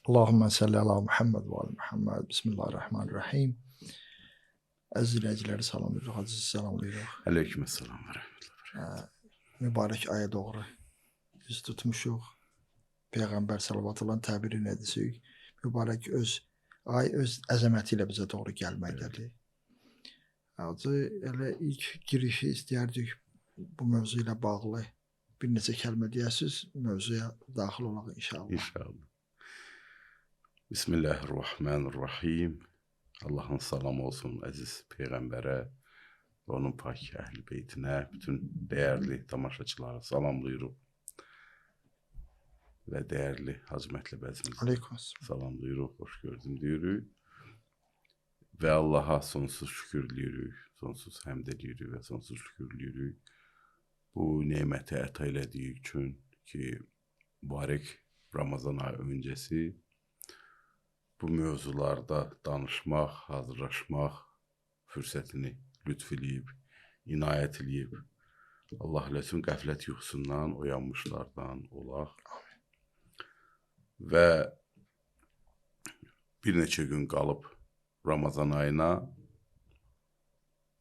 Allahümme salli ala Muhammed və ali Muhammed. Bismillahirrahmanirrahim. Əziz izləyiciləri salamlayırıq, Hacı salamlayırıq. Aleykümselam və rəhmətullah. Mübarək aya doğru üz tutmuşuq. Peyğəmbər salavatından təbir edəcəyik. Mübarək öz ay öz əzəməti ilə bizə doğru gəlməkdədir. Hacı, elə ilk girişi istəyərdik bu mövzu ilə bağlı bir neçə kəlmə deyəsiniz, mövzuya daxil olaq inşallah. İnşallah. Bismillahirrahmanirrahim. Allahın salamı olsun əziz Peyğəmbərə və onun pak əhl-i beytinə, bütün dəyərli tamaşaçılara salamlayırıq. Və dəyərli Hacı Mətləb əzizimizi Aleykümselam. salamlayırıq, xoş gördüm deyirik. Və Allaha sonsuz şükürləyirik, sonsuz həmd edirik və sonsuz şükürləyirik. Bu neməti əta elədiyi üçün ki, mübarək Ramazan ayı öncəsi bu mövzularda danışmaq, hazırlaşmaq fürsətini lütf eləyib, inayət eləyib. Allah eləsin qəflət yuxusundan oyanmışlardan olaq. Və bir neçə gün qalıb Ramazan ayına,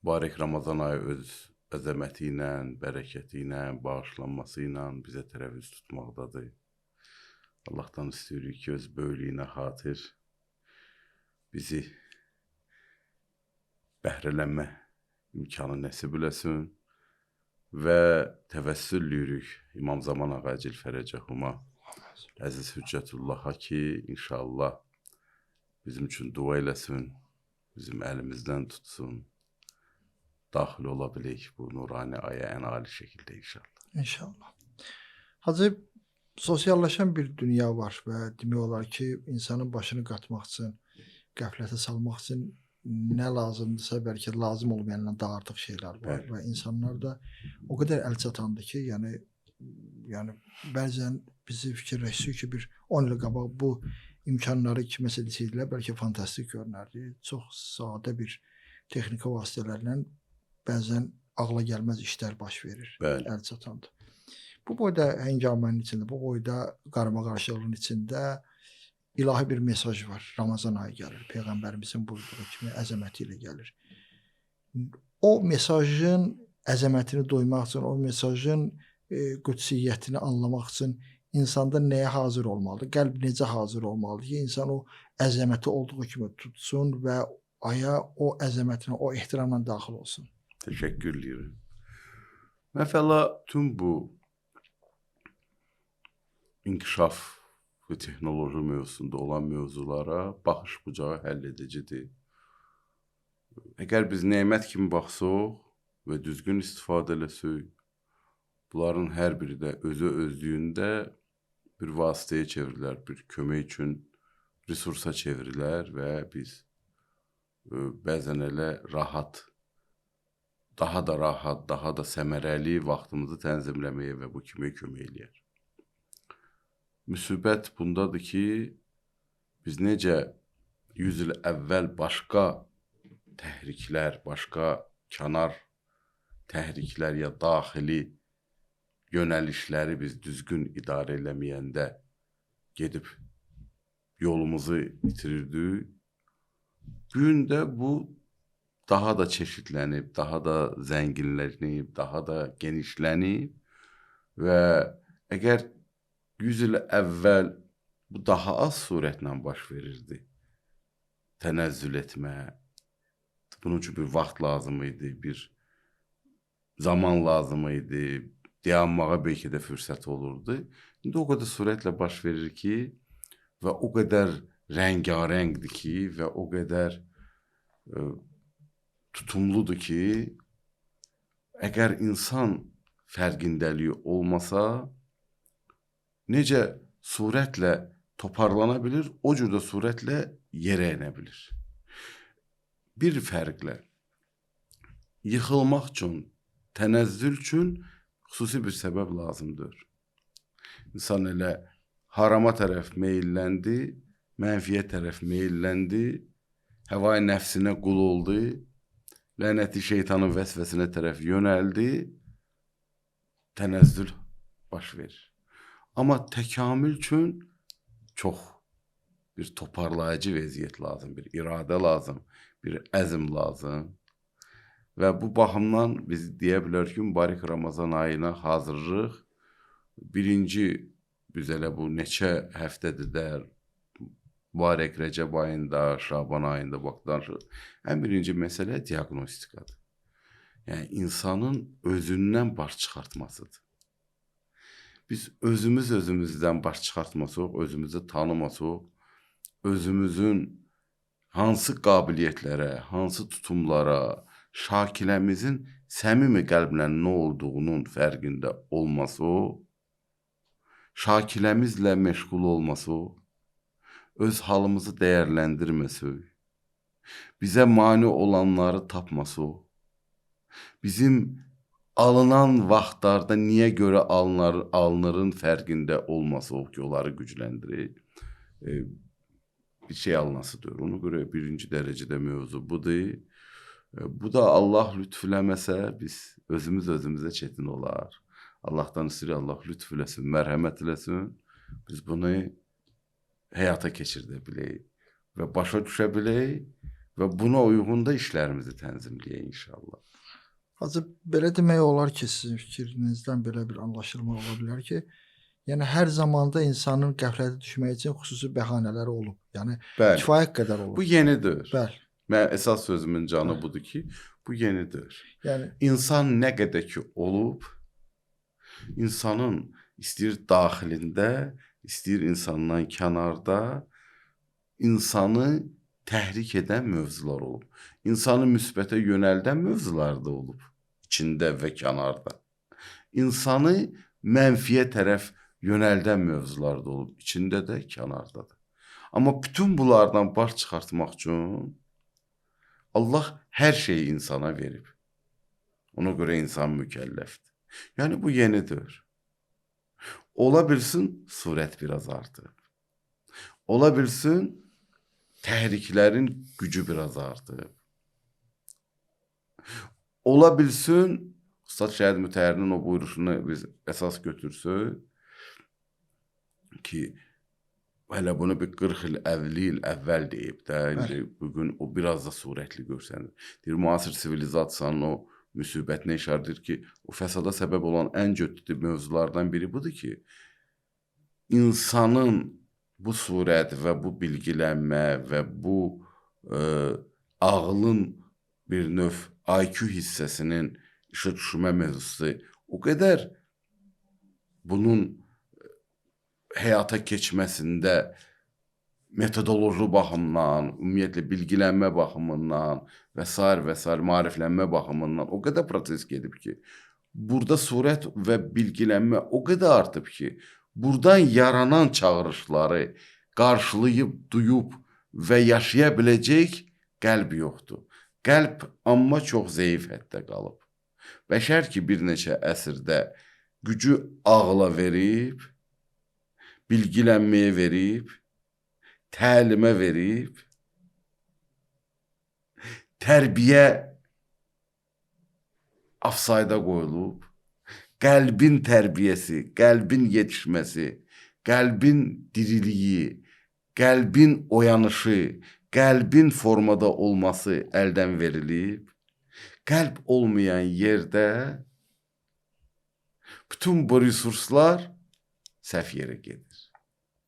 mübarək Ramazan ayı öz əzəməti ilə, bərəkəti ilə, bağışlanması ilə bizə tərəf üz tutmaqdadır. Allahdan istəyirik ki, öz böyüklüyünə xatir bizi bəhrələnmə imkanı nəsib eləsin və təvəssül eləyirik İmam Zaman Ağa Əcil Fərəcəhuma, əziz Hüccətullaha ki, inşallah bizim üçün dua eləsin, bizim əlimizdən tutsun, daxil ola bilək bu nurani aya ən ali şəkildə inşallah. İnşallah. Hacı, sosiallaşan bir dünya var və demək olar ki, insanın başını qatmaq üçün, qəflətə salmaq üçün nə lazımdırsa, bəlkə lazım olmayandan daha artıq şeylər var. Bəli. Və insanlar da o qədər əl çatandı ki, yəni bəzən bizi fikirləşsək ki, bir 10 il qabaq bu imkanları kiməsə desəydilər, bəlkə fantastik görünərdi. Çox sadə bir texniki vasitələrlə bəzən ağla gəlməz işlər baş verir. Bəli. Əl çatandı. Bu boyda həngamənin içində, bu boyda qarmaqarışıqlığın içində ilahi bir mesaj var. Ramazan ayı gəlir. Peyğəmbərimizin buyurduğu kimi əzəməti ilə gəlir. O mesajın əzəmətini duymaq üçün, o mesajın qüdsiyyətini anlamaq üçün insanda nəyə hazır olmalıdır? Qəlb necə hazır olmalıdır ki, insan o əzəməti olduğu kimi tutsun və aya o əzəmətinə, o ehtiramla daxil olsun. Təşəkkür edirəm. Məsəla, tüm bu inkişaf və texnoloji mövzusunda olan mövzulara baxış bucağı həll edicidir. Əgər biz nemət kimi baxsaq və düzgün istifadə eləsək, bunların hər biri də özü özlüyündə bir vasitəyə çevrilər, bir kömək üçün resursa çevrilər və biz bəzən elə rahat, daha da rahat, daha da səmərəli vaxtımızı tənzimləməyə və bu kimi kömək eləyər. Müsibət bundadır ki, biz necə 100 il əvvəl başqa təhriklər, başqa kənar təhriklər ya daxili yönəlişləri biz düzgün idarə eləməyəndə gedib yolumuzu itirirdik. Bugün də bu daha da çeşitlənib, daha da zənginlənib, daha da genişlənib və əgər 100 il əvvəl bu daha az surətlə baş verirdi, tənəzzül etmə, bunun üçün bir vaxt lazım idi, bir zaman lazım idi, dayanmağa bəlkə də fürsət olurdu. İndi o qədər surətlə baş verir ki və o qədər rəngarəngdir ki və o qədər tutumludur ki, əgər insan fərqindəliyi olmasa, necə surətlə toparlana bilir, o cür də surətlə yerə enə bilir. Bir fərqlə, yıxılmaq üçün, tənəzzül üçün xüsusi bir səbəb lazımdır. İnsan elə harama tərəf meyilləndi, mənfiyə tərəf meyilləndi, həvai nəfsinə qul oldu, lənəti şeytanın vəsvəsinə tərəf yönəldi, tənəzzül baş verir. Amma təkamül üçün çox Bir toparlayıcı vəziyyət lazım, bir iradə lazım, bir əzm lazım. Və bu baxımdan biz deyə bilərik ki, mübarək Ramazan ayına hazırlıq. Birinci, biz elə bu neçə həftədir də mübarək Rəcəb ayında, Şaban ayında bax danışırıq. Ən birinci məsələ diaqnostikadır. Yəni insanın özündən baş çıxartmasıdır. Biz özümüz özümüzdən baş çıxartmasaq, özümüzü tanımasaq, özümüzün hansı qabiliyyətlərə, hansı tutumlara, şakiləmizin səmimi qəlblə nə olduğunun fərqində olmasaq, şakiləmizlə məşğul olmasaq, öz halımızı dəyərləndirməsək, bizə mane olanları tapmasaq, bizim alınan vaxtlarda niyə görə alınırın fərqində olmasaq ki, onları gücləndirir, bir şey alınasıdır. Ona görə birinci dərəcədə mövzu budur. Bu da Allah lütf eləməsə, biz özümüz özümüzə çətin olar. Allahdan istəyirik, Allah lütf eləsin, mərhəmət eləsin. Biz bunu həyata keçirdə bilək və başa düşə bilək və buna uyğun da işlərimizi tənzimləyək inşallah. Hacı, belə demək olar ki, sizin fikrinizdən belə bir anlaşılma ola bilər ki, yəni hər zamanda insanın qəflətə düşmək üçün xüsusi bəhanələri olub. Yəni bəli, kifayət qədər olub. Bu yenidir. Bəli. Mən əsas sözümün canı budur ki, bu yenidir. Yəni insan nə qədər ki olub, insanın istəyir daxilində, istəyir insandan kənarda insanı təhrik edən mövzular olub. İnsanı müsbətə yönəldən mövzular da olub içində və kənarda. İnsanı mənfiyə tərəf yönəldən mövzular da olub içində də, kənarda da. Amma bütün bunlardan baş çıxartmaq üçün Allah hər şeyi insana verib. Ona görə insan mükəlləfdir. Yəni bu yenidir. Ola bilsin surət biraz artıb. Ola bilsin təhriklərin gücü biraz artıb. Ola bilsin Ustad Şəhid Mütəhərinin o buyuruşunu biz əsas götürsək ki, hələ bunu bir 40 il, 50 il əvvəl deyib də, indi bugün o biraz da surətli görsənir. Deyir, müasir sivilizasiyanın o müsibətinə işarə edir ki, o fəsada səbəb olan ən ciddi mövzulardan biri budur ki, insanın bu surət və bu bilgilənmə və bu ağlın bir növ IQ hissəsinin işə düşmə mövzusu o qədər bunun həyata keçməsində metodoloji baxımdan, ümumiyyətlə bilgilənmə baxımından və sair və sair maariflənmə baxımından o qədər proses gedib ki, burada surət və bilgilənmə o qədər artıb ki, buradan yaranan çağırışları qarşılayıb, duyub və yaşaya biləcək qəlb yoxdur. Qəlb amma çox zəif həddə qalıb. Bəşər ki, bir neçə əsrdə gücü ağla verib, bilgilənməyə verib, təlimə verib, tərbiyə afsayda qoyulub, qəlbin tərbiyəsi, qəlbin yetişməsi, qəlbin diriliyi, qəlbin oyanışı, qəlbin formada olması əldən verilib. Qəlb olmayan yerdə bütün bu resurslar səhv yerə gedir.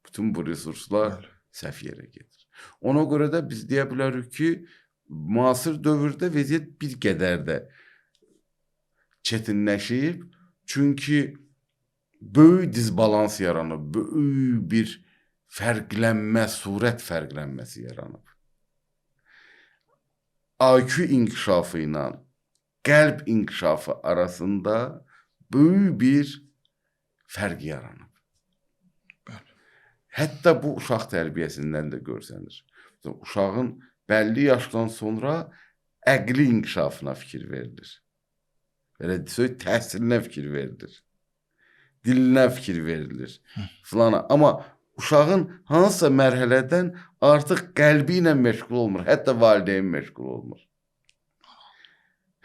Bütün bu resurslar səhv yerə gedir. Ona görə də biz deyə bilərik ki, müasir dövrdə vəziyyət bir qədər də çətinləşib. Çünki böyük disbalans yaranıb, böyük bir fərqlənmə, surət fərqlənməsi yaranıb. IQ inkişafı ilə qəlb inkişafı arasında böyük bir fərq yaranıb. Bəli. Hətta bu uşaq tərbiyəsindən də görsənir. Uşağın bəlli yaşdan sonra əqli inkişafına fikir verilir. Belə desək, təhsilinə fikir verilir. Dilinə fikir verilir. Filana. Amma uşağın hansısa mərhələdən artıq qəlbi ilə məşğul olmur. Hətta valideyn məşğul olmur.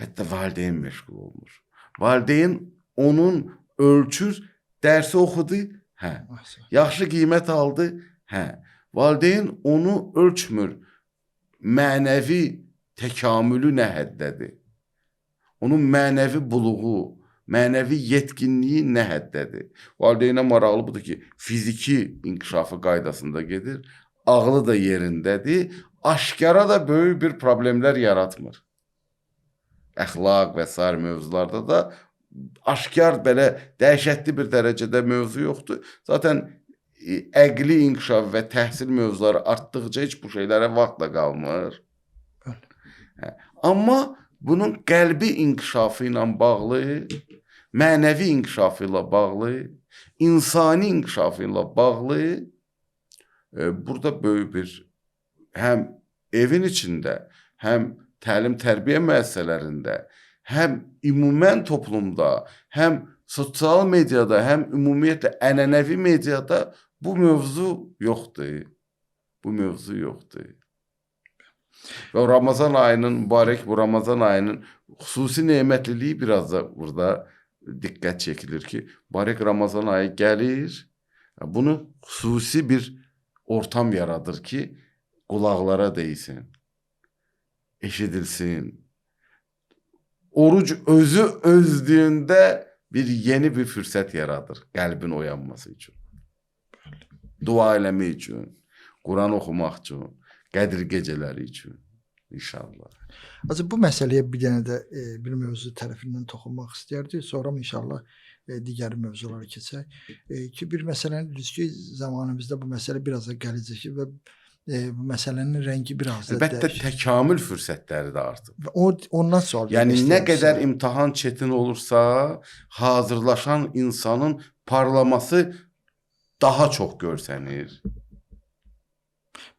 Hətta valideyn məşğul olmur. Valideyn onun ölçür, dərsi oxudu, hə. Yaxşı qiymət aldı, hə. Valideyn onu ölçmür. Mənəvi təkamülü nə həddədir? Onun mənəvi buluğu, mənəvi yetkinliyi nə həddədir? Valideynə maraqlı budur ki, fiziki inkişafı qaydasında gedir, ağlı da yerindədir, aşkara da böyük bir problemlər yaratmır. Əxlaq və sair mövzularda da aşkar belə dəhşətli bir dərəcədə mövzu yoxdur. Zaten əqli inkişaf və təhsil mövzuları artdıqca heç bu şeylərə vaxt da qalmır. Hə. Amma bunun qəlbi inkişafı ilə bağlı, mənəvi inkişafı ilə bağlı, insani inkişafı ilə bağlı burada böyük bir həm evin içində, həm təlim-tərbiyə müəssisələrində, həm ümumən toplumda, həm sosial mediada, həm ümumiyyətlə ənənəvi mediada bu mövzu yoxdur. Bu mövzu yoxdur. Və Ramazan ayının, mübarək bu Ramazan ayının xüsusi nemətliliyi biraz da burada diqqət çəkilir ki, mübarək Ramazan ayı gəlir, bunu xüsusi bir ortam yaradır ki, qulaqlara değsin, eşidilsin. Oruc özü özlüyündə bir yeni bir fürsət yaradır qəlbin oyanması üçün. Dua eləmək üçün, Quran oxumaq üçün, Qədir gecələri üçün inşallah. Ancaq bu məsələyə bir dənə də bir mövzu tərəfindən toxunmaq istəyərdik. Sonra inşallah digər mövzulara keçək. Ki bir məsələni dediniz ki, zamanımızda bu məsələ biraz da gələcək və bu məsələnin rəngi biraz da əlbəttə dəyişir. Təkamül fürsətləri də artıb. Və ondan sual. Yəni nə qədər imtahan çətin olursa, hazırlaşan insanın parlaması daha çox görsənir.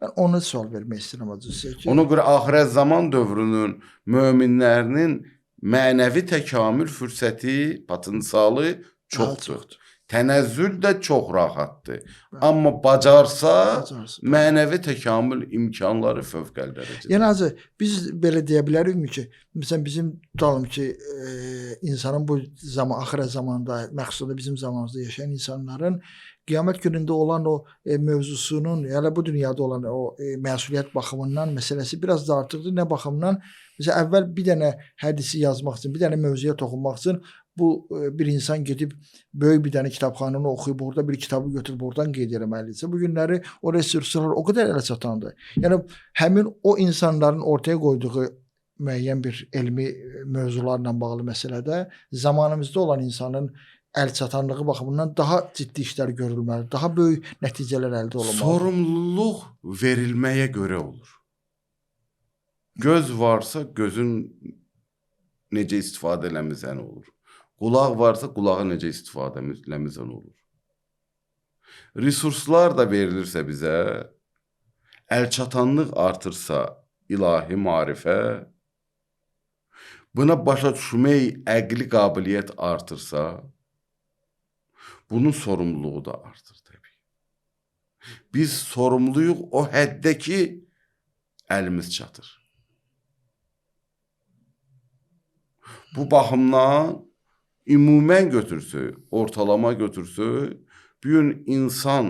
Mən ona sual vermək istəyirəm acısı ki. Ona görə axirət zaman dövrünün möminlərinin mənəvi təkamül fürsəti, potensialı çoxdur. Tənəzzül də çox rahatdır. Amma bacarsa, mənəvi təkamül imkanları fövqəladə dərəcədə. Yəni Hacı, biz belə deyə bilərikmi ki, məsələn bizim tutalım ki, insanın bu zaman axirət zamanında, məxsusən bizim zamanımızda yaşayan insanların qiyamət günündə olan o mövzusunun, yəni bu dünyada olan o məsuliyyət baxımından məsələsi biraz da artıqdır. Nə baxımdan? Məsələn, əvvəl bir dənə hədisi yazmaq üçün, bir dənə mövzuya toxunmaq üçün bu bir insan gedib böyük bir dənə kitabxananı oxuyub, orada bir kitabı götürüb oradan qeyd eləməlidirsə, bu günləri o resurslar o qədər ələ çatandır. Yəni həmin o insanların ortaya qoyduğu müəyyən bir elmi mövzularla bağlı məsələdə zamanımızda olan insanın əl çatanlığı baxımından daha ciddi işlər görülməli, daha böyük nəticələr əldə olunmalıdır. Sorumluluq verilməyə görə olur. Göz varsa gözün necə istifadə eləmisən olur. Qulaq varsa qulağı necə istifadə eləmisən olur. Resurslar da verilirsə bizə, əlçatanlıq artırsa ilahi maarifə, buna başa düşmək əqli qabiliyyət artırsa, bunun sorumluluğu da artır təbii. Biz sorumluyuq o həddə ki, əlimiz çatır. Bu baxımdan ümumən götürsək, ortalama götürsək, bugün insan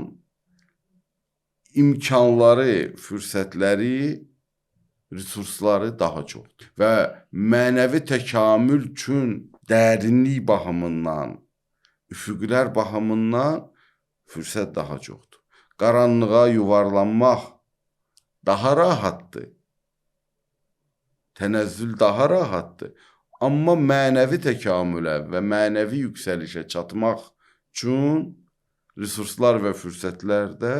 imkanları, fürsətləri, resursları daha çoxdur. Və mənəvi təkamül üçün dərinlik baxımından, üfüqlər baxımından fürsət daha çoxdur. Qaranlığa yuvarlanmaq daha rahatdır. Tənəzzül daha rahatdır. Amma mənəvi təkamülə və mənəvi yüksəlişə çatmaq üçün resurslar və fürsətlər də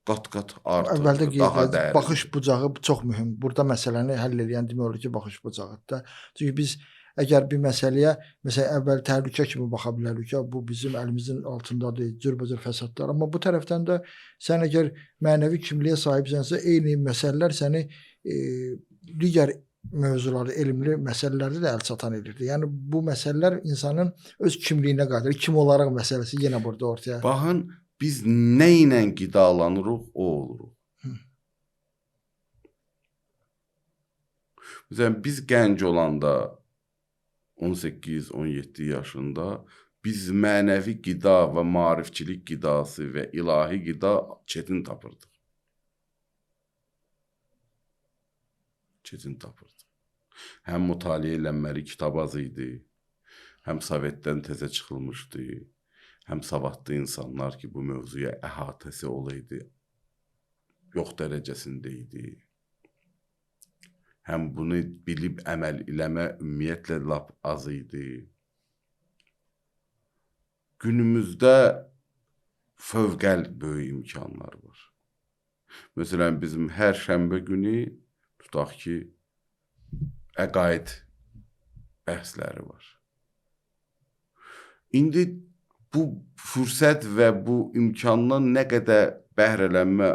qat-qat artır. Əvvəldə qeyd etdik, baxış bucağı çox mühüm. Burada məsələni həll eləyən demək olar ki, baxış bucağıdır da. Çünki biz əgər bir məsələyə, məsələn, əvvəl təhlükə kimi baxa bilərik ki, bu bizim əlimizin altındadır, cürbəcür fəsadlar. Amma bu tərəfdən də sən əgər mənəvi kimliyə sahibsənsə, eyni məsələlər səni digər mövzuları, elmli məsələlərdə də əl çatan edirdi. Yəni bu məsələlər insanın öz kimliyinə qayıdır. Kim olaraq məsələsi yenə burada ortaya. Baxın, biz nə ilə qidalanırıq, o oluruq. Məsələn, biz gənc olanda 18-17 yaşında biz mənəvi qida və maarifçilik qidası və ilahi qida çətin tapırdıq. Çətin tapırdı. Həm mütaliə eləməli kitab az idi, həm Sovetdən təzə çıxılmışdı, həm savadlı insanlar ki, bu mövzuya əhatəsi olaydı, yox dərəcəsində idi. Həm bunu bilib əməl eləmə ümumiyyətlə lap az idi. Günümüzdə fövqəl böyük imkanlar var. Məsələn, bizim hər şənbə günü tutaq ki, əqaid bəhsləri var. İndi bu fürsət və bu imkandan nə qədər bəhrələnmə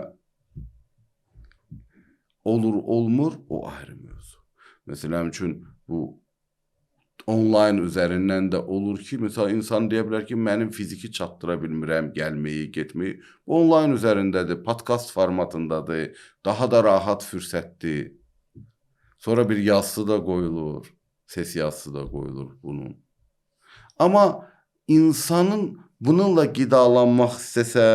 olur, olmur, o ayrı mövzu. Məsələn üçün, bu onlayn üzərindən də olur ki, məsələn, insan deyə bilər ki, mənim fiziki çatdıra bilmirəm, gəlməyi, getməyi. Bu onlayn üzərindədir, podkast formatındadır, daha da rahat fürsətdir. Sonra bir yazısı da qoyulur, ses yazısı da qoyulur bunun. Amma insanın bununla qidalanmaq istəsə,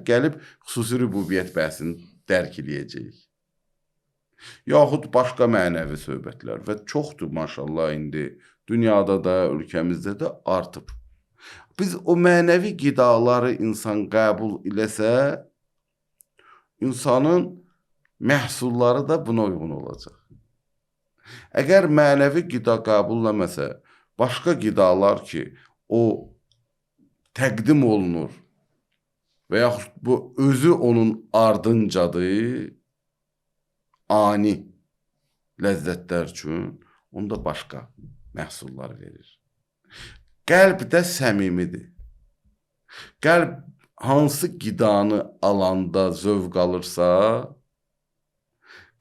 gəlib xüsusi rübubiyyət bəhsini dərk eləyəcək. Yaxud başqa mənəvi söhbətlər və çoxdur maşallah indi dünyada da, ölkəmizdə də artıb. Biz o mənəvi qidaları insan qəbul eləsə, insanın məhsulları da buna uyğun olacaq. Əgər mənəvi qida qəbul eləməsə, başqa qidalar ki, o təqdim olunur və yaxud bu özü onun ardıncadır, ani ləzzətlər üçün, onda başqa məhsullar verir. Qəlb də səmimidir. Qəlb hansı qidanı alanda zövq alırsa,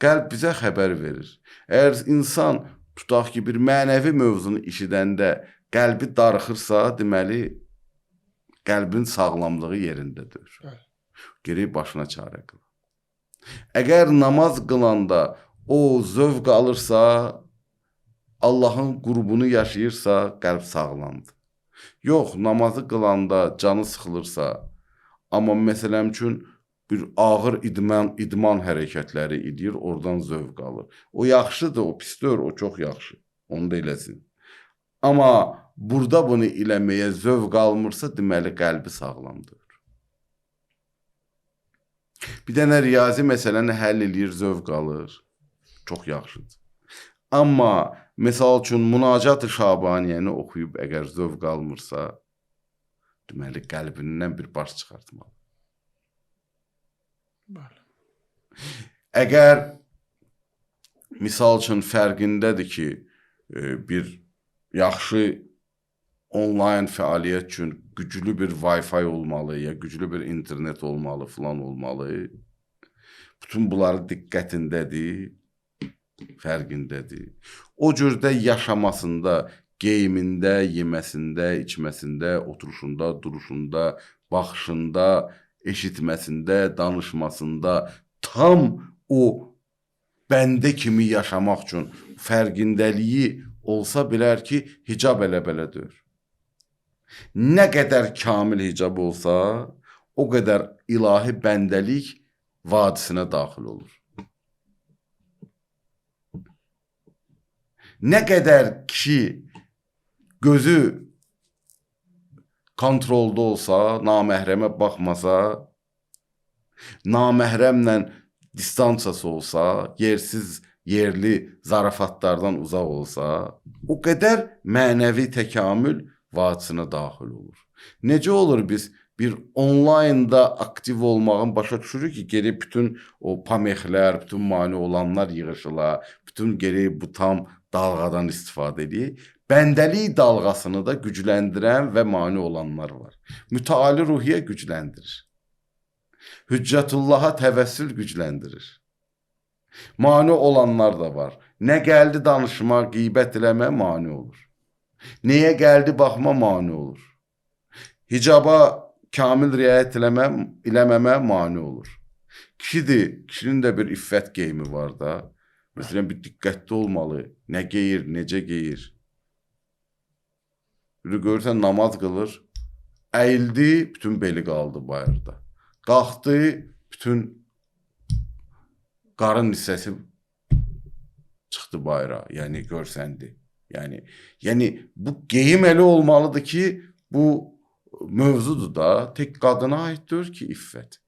qəlb bizə xəbər verir. Əgər insan, tutaq ki, bir mənəvi mövzunu işidəndə qəlbi darıxırsa, deməli, qəlbin sağlamlığı yerindədir. Geri başına çarə qılar. Əgər namaz qılanda o zövq alırsa, Allahın qurbunu yaşayırsa, qəlb sağlamdır. Yox, namazı qılanda canı sıxılırsa, amma məsələn üçün bir ağır idman hərəkətləri edir, oradan zövq alır. O yaxşıdır, o pis deyil, o çox yaxşı. Onu da eləsin. Amma burada bunu eləməyə zövq almırsa, deməli qəlbi sağlamdır. Bir dənə riyazi məsələni həll eləyir, zövq alır. Çox yaxşıdır. Amma misal üçün Münacat-ı Şabaniyəni oxuyub əgər zövq almırsa, deməli qəlbindən bir baş çıxartmalı. Bəli. Əgər misal üçün fərqindədir ki, bir yaxşı onlayn fəaliyyət üçün güclü bir Wi-Fi olmalı, ya güclü bir internet olmalı, filan olmalı. Bütün bunları diqqətindədir, fərqindədir. O cürdə yaşamasında, geyimində, yeməsində, içməsində, oturuşunda, duruşunda, baxışında, eşitməsində, danışmasında tam o bəndə kimi yaşamaq üçün fərqindəliyi olsa bilər ki, hicab elə belə deyir. Nə qədər kamil hicab olsa, o qədər ilahi bəndəlik vadisinə daxil olur. Nə qədər kişi gözü kontrolda olsa, naməhrəmə baxmasa, naməhrəmlə distansiyası olsa, yersiz, yerli zarafatlardan uzaq olsa, o qədər mənəvi təkamül vadisinə daxil olur. Necə olur biz bir onlaynda aktiv olmağın başa düşürük ki, geri bütün o pamexlər, bütün mane olanlar yığışıla, bütün geri bu tam dalğadan istifadə edək. Bəndəlik dalğasını da gücləndirən və mane olanlar var. Müteali ruhiyyə gücləndirir. Hüccətullaha təvəssül gücləndirir. Mane olanlar da var. Nə gəldi danışma, qeybət eləmə mane olur. Nəyə gəldi baxma mane olur. Hicaba kamil riayət eləməmə mane olur. Kişidir, kişinin də bir iffət geyimi var da. Məsələn, bir diqqətli olmalı. Nə geyir, necə geyir. Bir görürsən, namaz qılır. Əyildi, bütün beli qaldı bayırda. Qalxdı, bütün qarın hissəsi çıxdı. Çıxdı bayıra, yəni görsəndi. Yəni bu geyim elə olmalıdır ki, bu mövzudur da, tək qadına aiddir ki, iffət.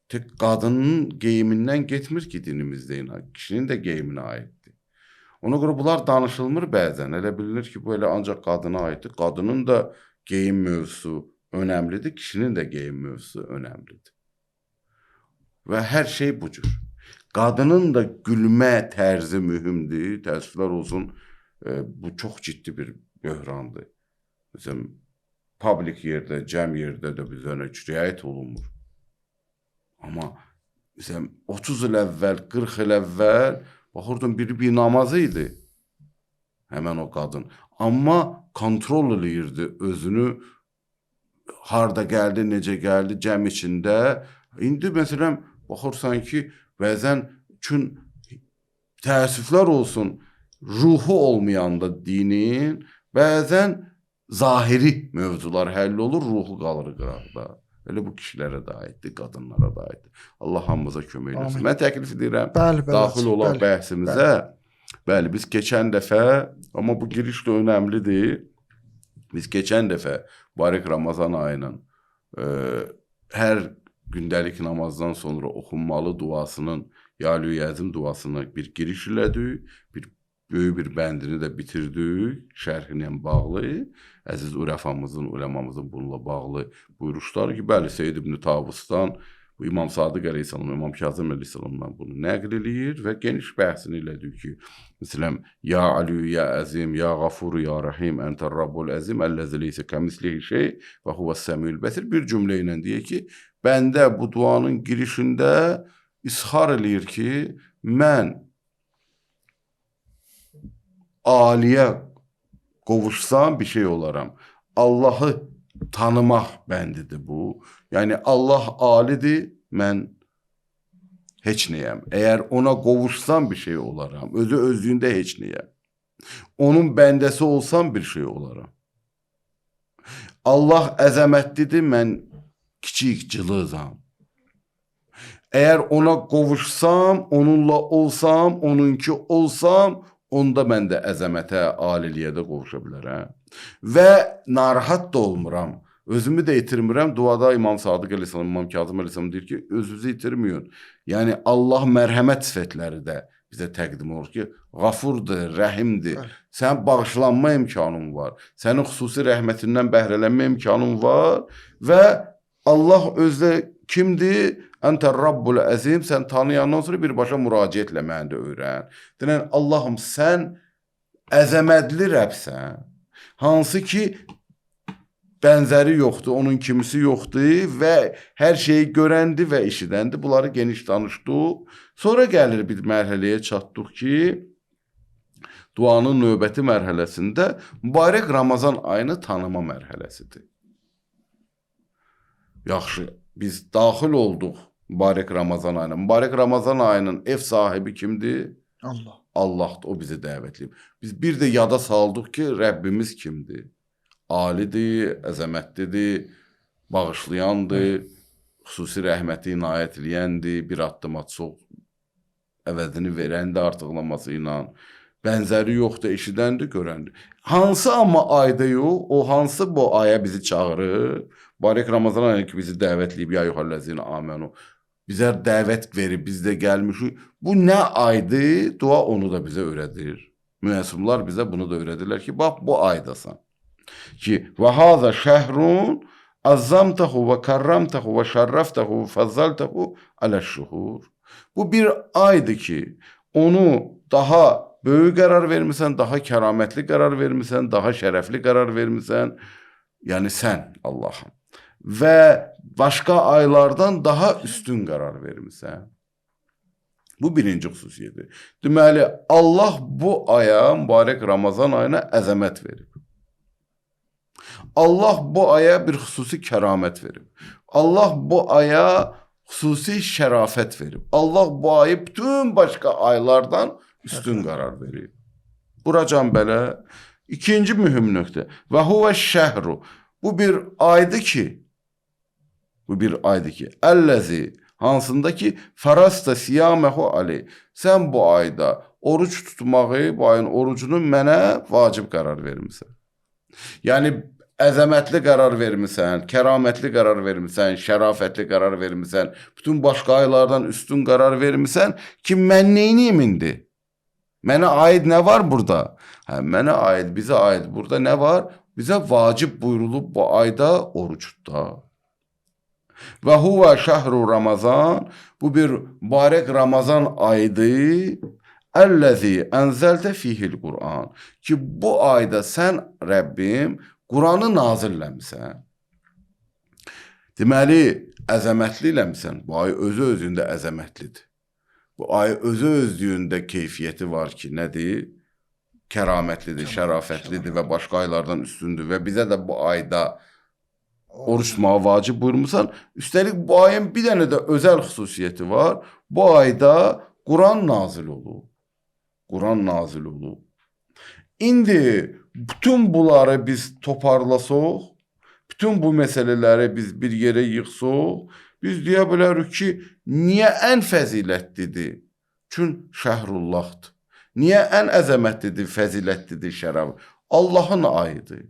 Tək qadının geyimindən getmir ki, dinimizdə inan, kişinin də geyiminə aiddir. Ona görə bunlar danışılmır bəzən. Elə bilinir ki, bu elə ancaq qadına aiddir. Qadının da geyim mövzusu önəmlidir, kişinin də geyim mövzusu önəmlidir. Və hər şey bu cür. Qadının da gülmə tərzi mühümdür. Təəssüflər olsun, bu çox ciddi bir böhrandır. Məsələn, public yerdə, cəm yerdə də bizə heç riayət olunmur. Amma məsələn, 30 il əvvəl, 40 il əvvəl baxırdım, biri bir namazı idi. Həmən o qadın. Amma kontrol eləyirdi özünü, harda gəldi, necə gəldi, cəm içində. İndi məsələn, baxırsan ki, bəzən üçün təəssüflər olsun, ruhu olmayanda dinin, bəzən zahiri mövzular həll olur, ruhu qalır qıraqda. Elə bu kişilərə də aiddir, qadınlara da aiddir. Allah hamımıza kömək eləsin. Mən təklif edirəm, bəli, daxil olaq bəhsimizə. Bəli, biz keçən dəfə, amma bu giriş də önəmlidir. Biz keçən dəfə mübarək Ramazan ayının hər gündəlik namazdan sonra oxunmalı duasının, Ya Əli Əzim duasına bir giriş elədik, bir böyük bir bəndini də bitirdik, şərhi ilə bağlı. Əziz urəfamızın, uləmamızın bununla bağlı buyuruşları ki, bəli, Seyyid İbn Tavusdan, bu İmam Sadiq əleyhissalam, İmam Kazım əleyhissalamdan bunu nəql eləyir və geniş bəhsini elədik ki, məsələn, Ya Əli, Ya Əzim, Ya Qafur, Ya Rəhim, Əntər Rabbul Əzim, Əlləzi leysə kəmislihi şey və huvəs-səmiül bəsir. Bir cümlə ilə deyir ki, bəndə bu duanın girişində ishar eləyir ki, mən aliyə qovuşsam bir şey olaram. Allahı tanımaq bəndidir bu. Yəni Allah alidir, mən heç nəyəm. Əgər ona qovuşsam bir şey olaram. Özü özlüyündə heç nəyəm. Onun bəndəsi olsam bir şey olaram. Allah əzəmətlidir, mən kiçik cılızam. Əgər ona qovuşsam, onunla olsam, onunki olsam, onda mən də əzəmətə, aliliyə də qovuşa bilərəm. Və narahat da olmuram. Özümü də itirmirəm. Duada İmam Sadiq əleyhissalam, İmam Kazım əleyhissalam deyir ki, özünüzü itirməyin. Yəni Allah mərhəmət sifətləri də bizə təqdim olur ki, qafurdur, rəhimdir. Sənin bağışlanma imkanın var. Sənin xüsusi rəhmətindən bəhrələnmə imkanın var və Allah özdə kimdir? Əntər Rabbul Əzim, sən tanıyandan sonra birbaşa müraciətlə məni də öyrən. Denən, Allahım, sən əzəmətli Rəbsən, hansı ki, bənzəri yoxdur, onun kimisi yoxdur və hər şeyi görəndir və eşidəndir. Bunları geniş danışdıq. Sonra gəlir bir mərhələyə çatdıq ki, duanın növbəti mərhələsində mübarək Ramazan ayını tanıma mərhələsidir. Yaxşı, biz daxil olduq mübarək Ramazan ayına. Mübarək Ramazan ayının ev sahibi kimdir? Allah. Allahdır, o bizi dəvətləyib. Biz bir də yada saldıq ki, Rəbbimiz kimdir? Alidir, əzəmətlidir, bağışlayandır, xüsusi rəhməti inayət eləyəndir, bir addıma çox əvəzini verəndir artıqlaması ilə. Bənzəri yoxdur, eşidəndir, görəndir. Hansı amma ayda yox, o hansı bu aya bizi çağırır? Mübarək Ramazan ayı ki, bizi dəvətləyib, ya eyyuhəl-ləzina amenu. Bizə dəvət verib, biz də gəlmişik. Bu nə aydır? Dua onu da bizə öyrədir. Müəssumlar bizə bunu da öyrədirlər ki, bax bu aydasan. Ki, və haza şəhrun əzzamtəhu və kərrəmtəhu və şərrəftəhu və fəzzəltəhu aləş-şuhur. Bu bir aydır ki, onu daha böyük qərar vermisən, daha kəramətli qərar vermisən, daha şərəfli qərar vermisən. Yəni sən Allahım. Və başqa aylardan daha üstün qərar vermisən. Bu birinci xüsusiyyədir. Deməli, Allah bu aya, mübarək Ramazan ayına əzəmət verib. Allah bu aya bir xüsusi kəramət verib. Allah bu aya xüsusi şərafət verib. Allah bu ayı bütün başqa aylardan üstün qərar verib. Buracan belə. İkinci mühüm nöqtə. Və huvə şəhru. Bu bir aydır ki, bu bir aydır ki, əlləzi, Hansında ki, fərasta siyaməhu aleyh. Sən bu ayda oruc tutmağı, bu ayın orucunu mənə vacib qərar vermisən. Yəni, əzəmətli qərar vermisən, kəramətli qərar vermisən, şərafətli qərar vermisən, bütün başqa aylardan üstün qərar vermisən ki, mən neyniyim indi? Mənə aid nə var burada? Hə, mənə aid, bizə aid burada nə var? Bizə vacib buyurulub bu ayda oruc tutda. Və huvə şəhru Ramazan, bu bir mübarək Ramazan ayıdır. Əlləzi ənzəltə fihil Qur'an. Ki, bu ayda sən Rəbbim Quranı nazil eləmisən. Deməli, əzəmətli eləmisən. Bu ay özü özündə əzəmətlidir. Bu ay özü özlüyündə keyfiyyəti var ki, nədir? Kəramətlidir, şərafətlidir və başqa aylardan üstündür və bizə də bu ayda oruç tutmağı vacib buyurmusan. Üstəlik, bu ayın bir dənə də özəl xüsusiyyəti var. Bu ayda Quran nazil olub. Quran nazil olub. İndi bütün bunları biz toparlasaq, bütün bu məsələləri biz bir yerə yığsaq, biz deyə bilərik ki, niyə ən fəzilətlidir? Çün şəhrullahdır. Niyə ən əzəmətlidir, fəzilətlidir, şərab? Allahın ayıdır.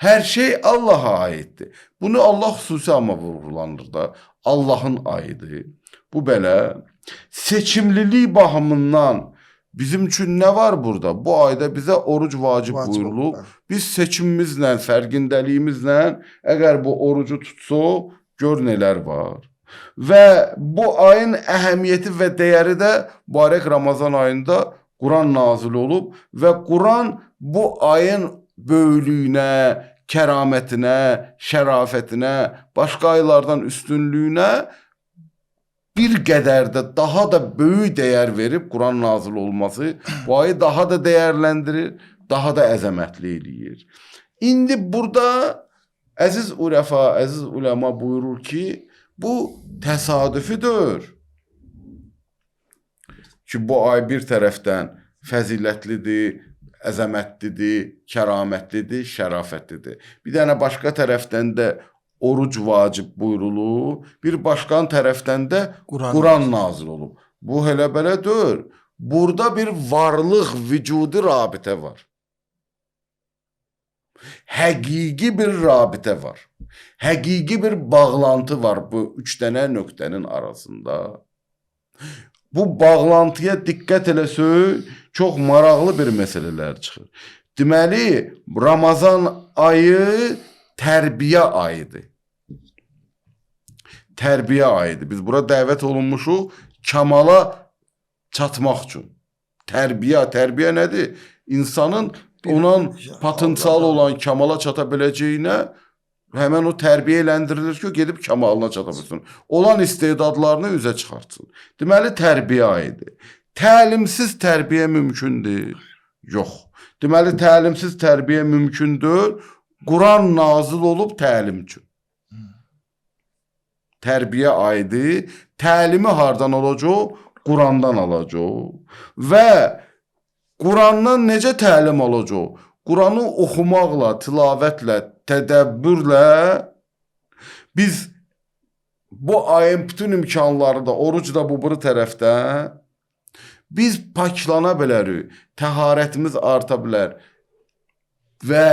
Hər şey Allaha aiddir. Bunu Allah xüsusi amma vurğulanır da. Allahın ayıdır. Bu belə seçimlilik baxımından bizim üçün nə var burada? Bu ayda bizə oruc vacib buyurulub. Biz seçimimizlə, fərqindəliyimizlə əgər bu orucu tutsaq, gör nələr var. Və bu ayın əhəmiyyəti və dəyəri də mübarək Ramazan ayında Quran nazil olub və Quran bu ayın böyüklüyünə, kəramətinə, şərafətinə, başqa aylardan üstünlüyünə bir qədər də daha da böyük dəyər verib Quran nazil olması bu ayı daha da dəyərləndirir, daha da əzəmətli eləyir. İndi burada əziz urəfa, əziz uləma buyurur ki, bu təsadüfüdür ki, bu ay bir tərəfdən fəzilətlidir, əzəmətlidir, kəramətlidir, şərafətlidir. Bir dənə başqa tərəfdən də oruc vacib buyurulur, bir başqa tərəfdən də Quran nazil olub. Bu elə belə deyil. Burada bir varlıq, vücudi rabitə var. Həqiqi bir rabitə var. Həqiqi bir bağlantı var bu üç dənə nöqtənin arasında. Bu bağlantıya diqqət eləsək, çox maraqlı bir məsələlər çıxır. Deməli, Ramazan ayı tərbiyə ayıdır. Tərbiyə ayıdır. Biz bura dəvət olunmuşuq kamala çatmaq üçün. Tərbiyə, tərbiyə nədir? İnsanın onun potensialı olan kamala çata biləcəyinə həmən o tərbiyə eləndirilir ki, o gedib kamalına çata bilsin. Olan istedadlarını üzə çıxartsın. Deməli, tərbiyə ayıdır. Təlimsiz tərbiyə mümkündür? Yox. Deməli, təlimsiz tərbiyə mümkündür. Quran nazil olub təlim üçün. Tərbiyə ayıdır. Təlimi hardan olacaq? Qurandan alacaq. Və Qurandan necə təlim alacaq? Quranı oxumaqla, tilavətlə, tədəbbürlə biz bu ayın bütün imkanları da, oruc da bu biri tərəfdən biz paklana bilərik, təharətimiz arta bilər və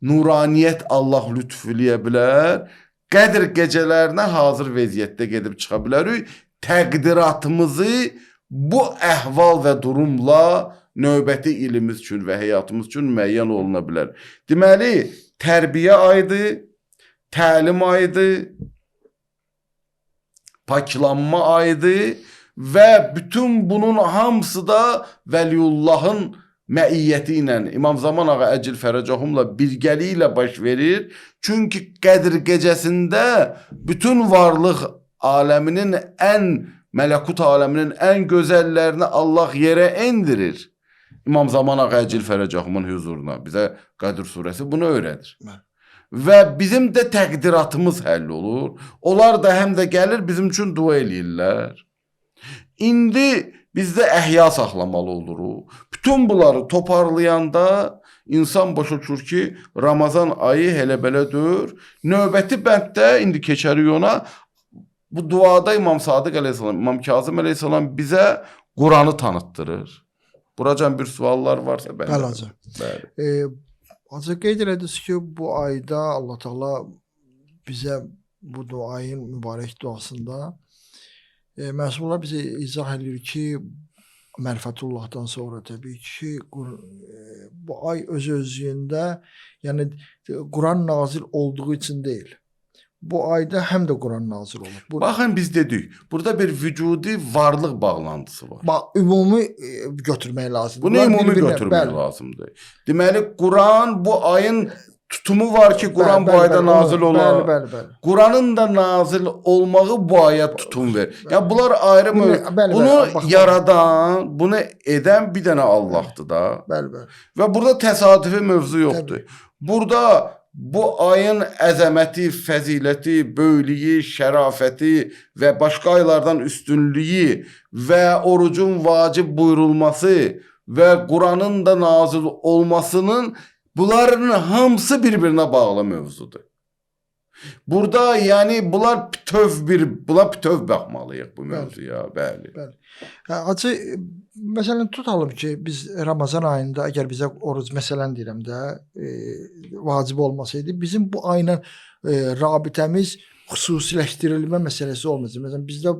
nuraniyyət Allah lütf eləyə bilər. Qədr gecələrinə hazır vəziyyətdə gedib çıxa bilərik. Təqdiratımızı bu əhval və durumla növbəti ilimiz üçün və həyatımız üçün müəyyən oluna bilər. Deməli, tərbiyə ayıdır, təlim ayıdır, paklanma ayıdır və bütün bunun hamısı da Vəliullahın məiyyəti ilə, İmam Zaman ağa əcil fərəcahumla birgəliyi ilə baş verir. Çünki Qədr gecəsində bütün varlıq aləminin ən, mələkut aləminin ən gözəllərini Allah yerə endirir. İmam Zaman ağa əcil fərəcahumun huzuruna. Bizə Qədr surəsi bunu öyrədir. Bəli. Və bizim də təqdiratımız həll olur. Onlar da həm də gəlir bizim üçün dua eləyirlər. İndi biz də əhya saxlamalı oluruq. Bütün bunları toparlayanda insan başa düşür ki, Ramazan ayı elə belə deyil. Növbəti bənddə indi keçərik ona. Bu duada İmam Sadiq əleyhissalam, İmam Kazım əleyhissalam bizə Quranı tanıtdırır. Buracan bir suallar varsa bəli. Bəli hacı. Bəli. Hacı qeyd elədiniz ki, bu ayda Allah Teala bizə bu duayın mübarək duasında məsumlar bizə izah edir ki, mərifətullahdan sonra təbii ki, bu ay öz-özlüyündə, yəni Quran nazil olduğu üçün deyil. Bu ayda həm də Quran nazil olub. Bu, Baxın biz dedik, burada bir vücudi varlıq bağlantısı var. bax, ümumi götürmək lazımdır. Bunu Bunlar ümumi bir-birinə- götürmək bəli, lazımdır. Deməli Quran bu ayın tutumu var ki, Quran bəli, bu bəli, ayda bəli, nazil olar. Bəli, bəli, bəli. Quranın da nazil olmağı bu aya tutum ver. Yəni bunlar ayrı Bəli, mövzu. bəli, Bunu bəli, bax- yaradan, bunu edən bir dənə Allahdır da. Bəli, bəli. Və burada təsadüfi mövzu yoxdur. Burada bu ayın əzəməti, fəziləti, böyüklüyü, şərafəti və başqa aylardan üstünlüyü və orucun vacib buyurulması və Quranın da nazil olmasının bunların hamısı bir-birinə bağlı mövzudur. Burada yəni bunlar bütöv bir, buna bütöv baxmalıyıq bu mövzuya, bəli. Hə, Hacı, məsələn tutalım ki, biz Ramazan ayında əgər bizə oruc məsələn deyirəm də, vacib olmasaydı, bizim bu ayla rabitəmiz xüsusiləşdirilmə məsələsi olmayacaq. Məsələn bizdə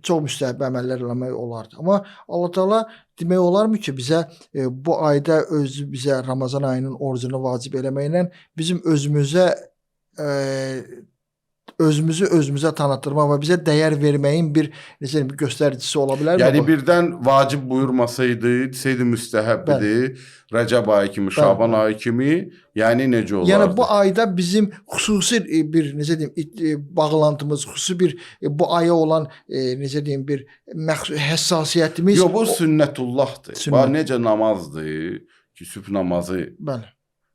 çox müstəhəb əməllər eləmək olardı. Amma Allah Teala demək olarmı ki, bizə bu ayda özü bizə Ramazan ayının orucunu vacib eləməklə bizim özümüzə özümüzü özümüzə tanıtdırmaq və bizə dəyər verməyin bir necə deyim, bir göstəricisi ola bilərmi Yəni bu? birdən vacib buyurmasaydı, deseydi müstəhəbbidir, Rəcəb ayı kimi, Şaban ayı kimi, yəni necə olardı? Yəni bu ayda bizim xüsusi bir necə deyim bağlantımız, xüsusi bir bu aya olan necə deyim bir həssasiyyətimiz. Yox, bu sünnətullahdır. Sünnət. Bax necə namazdır ki, sübh namazı Bəli.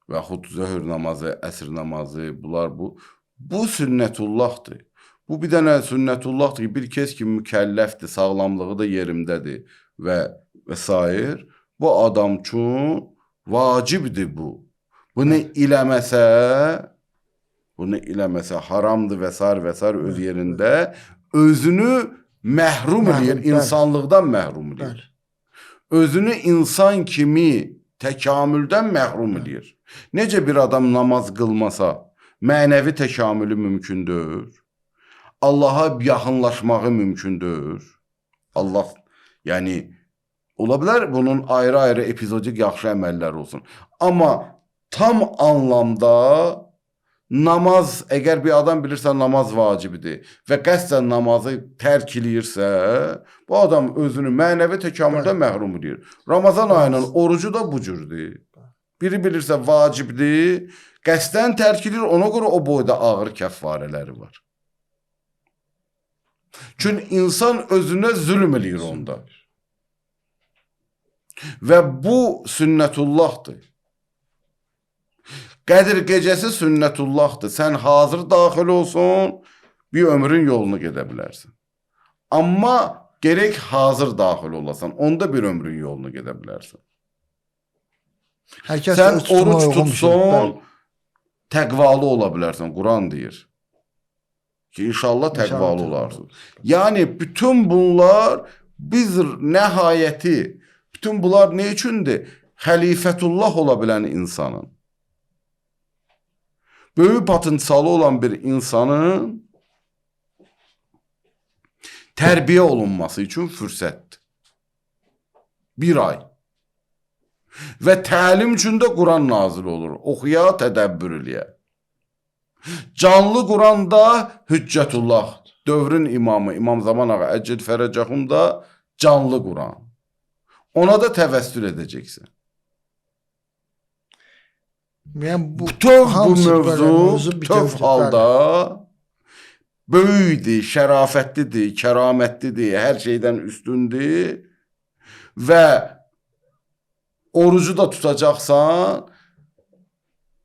və yaxud zöhr namazı, əsr namazı, bunlar bu sünnətullahdır. Bu bir dənə sünnətullahdır ki, bir kəs ki mükəlləfdir, sağlamlığı da yerindədir və sair. Bu adam üçün vacibdir bu. Bunu eləməsə, haramdır və sair və sair öz yerində özünü məhrum eləyir, insanlıqdan məhrum eləyir. Bəli. Özünü insan kimi təkamüldən məhrum eləyir. Necə bir adam namaz qılmasa, mənəvi təkamülü mümkündür. Allaha yaxınlaşmağı mümkündür. Allah, yəni ola bilər bunun ayrı-ayrı epizodik yaxşı əməlləri olsun. Amma tam anlamda namaz, əgər bir adam bilirsə namaz vacibidir və qəsdən namazı tərk eləyirsə, bu adam özünü mənəvi təkamüldən məhrum eləyir. Ramazan ayının orucu da bu cürdür. Biri bilirsə vacibdir, qəsdən tərk edir, ona görə o boyda ağır kəffarələri var. Çünki insan özünə zülm eləyir onda. Və bu sünnətullahdır. Qədir gecəsi sünnətullahdır. Sən hazır daxil olsun, bir ömrün yolunu gedə bilərsən. Amma gerek hazır daxil olasan, onda bir ömrün yolunu gedə bilərsən. Hər kəs Sən oruc şey. tutsun, təqvalı ola bilərsən. Quran deyir ki, inşallah təqvalı olarsın. Yəni bütün bunlar biz nəhayəti, bütün bunlar nə üçündür? Xəlifətullah ola bilən insanın, böyük potensialı olan bir insanın tərbiyə olunması üçün fürsətdir. Bir ay. Və təlim üçün də Quran nazil olur. Oxuya, tədəbbür eləyə. Canlı Quranda Hüccətullah, dövrün imamı, İmam Zaman ağa, Əccil Fərəcəhum da canlı Quran. Ona da təvəssül edəcəksən. Yəni bu Bütöv bu mövzu, bütöv halda böyükdür, şərafətlidir, kəramətlidir, hər şeydən üstündür və orucu da tutacaqsan,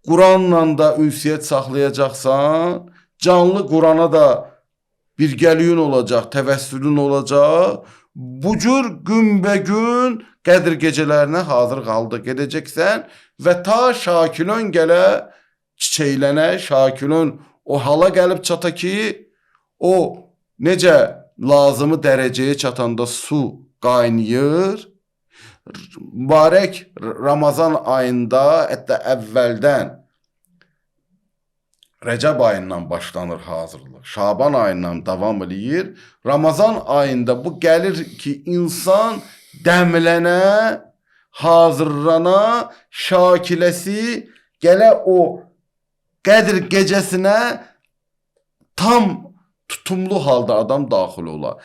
Quranla da ünsiyyət saxlayacaqsan, canlı Qurana da birgəliyin olacaq, təvəssülün olacaq. Bu cür günbəgün Qədir gecələrinə hazır halda gedəcəksən və ta Şakilön gələ, çiçəklənə, Şakilön o hala gəlib çata ki, O necə lazımı dərəcəyə çatanda su qaynayır, mübarək Ramazan ayında, hətta əvvəldən Rəcəb ayından başlanır hazırlıq. Şaban ayından davam eləyir. Ramazan ayında bu gəlir ki, insan dəmlənə, hazırlana, şakiləsi gələ o Qədr gecəsinə tam tutumlu halda adam daxil ola.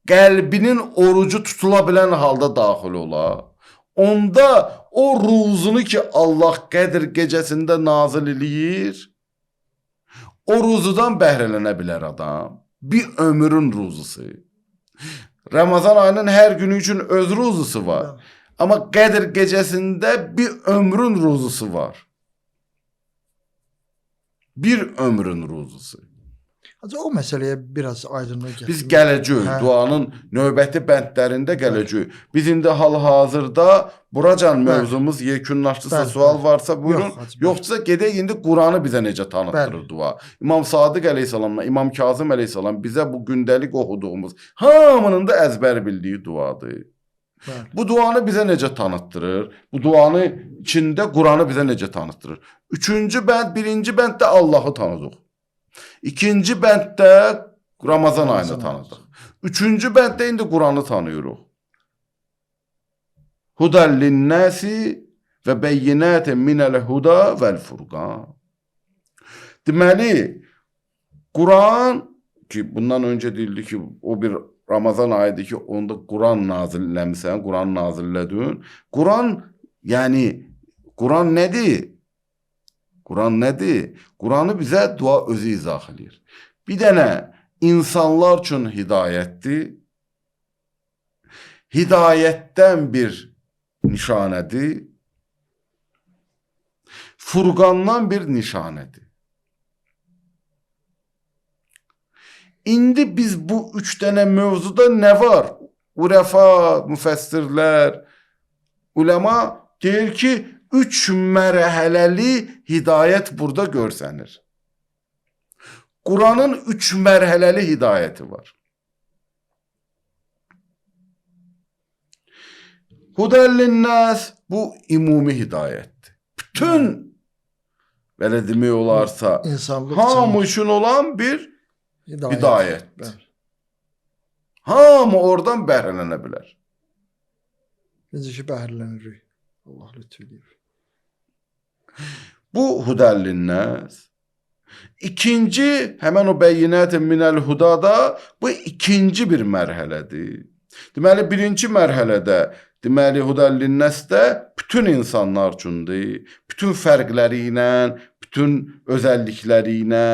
Qəlbinin orucu tutula bilən halda daxil ola. Onda o ruzunu ki Allah Qədr gecəsində nazil eləyir, o ruzudan bəhrələnə bilər adam. Bir ömrün ruzusu. Ramazan ayının hər günü üçün öz ruzusu var. Amma Qədr gecəsində bir ömrün ruzusu var. Bir ömrün ruzusu. Hacı, o məsələyə biraz aydınlıq gətirmək. Biz gələcəyik. Duanın növbəti bəndlərində gələcəyik. Biz indi hal-hazırda buracan mövzumuz yekunlaşdısa, sual varsa buyurun. Yoxsa gedək indi Quranı bizə necə tanıtdırır dua. İmam Sadiq əleyhissalamla İmam Kazım əleyhissalam bizə bu gündəlik oxuduğumuz hamının da əzbər bildiyi duadır. Bəli. Bu duanı bizə necə tanıtdırır? Bu duanı içində Quranı bizə necə tanıtdırır? Üçüncü bənd, birinci bənddə Allahı tanıdıq. İkinci bənddə Ramazan ayını tanıdıq. Üçüncü bənddə indi Quranı tanıyırıq. Hudəl linnəsi və bəyyinətin minəl huda vəl furqan. Deməli, Quran ki, bundan öncə deyildi ki, o bir Ramazan ayıdır ki, onda Quran nazil eləmisən, Quran nazil elədin. Quran, yəni, Quran nədir? Quran nədir? Quranı bizə dua özü izah eləyir. Bir dənə insanlar üçün hidayətdir. Hidayətdən bir nişanədir. Furqandan bir nişanədir. İndi biz bu üç dənə mövzuda nə var? Urəfa, müfəssirlər, uləma deyir ki, üç mərhələli hidayət burada görsənir. Quranın üç mərhələli hidayəti var. Hudəllinnəs bu ümumi hidayətdir. Bütün, belə demək olarsa, hamı üçün olan bir hidayətdir. Hamı oradan bəhrələnə bilər. Necə ki, bəhrələnirik. Allah lütf eləyir. Bu hudəllinnəs. İkinci, həmən o bəyyinətin minəl hudada bu ikinci bir mərhələdir. Deməli, birinci mərhələdə, deməli, hudəllinnəsdə bütün insanlar üçündür. Bütün fərqləri ilə, bütün özəllikləri ilə,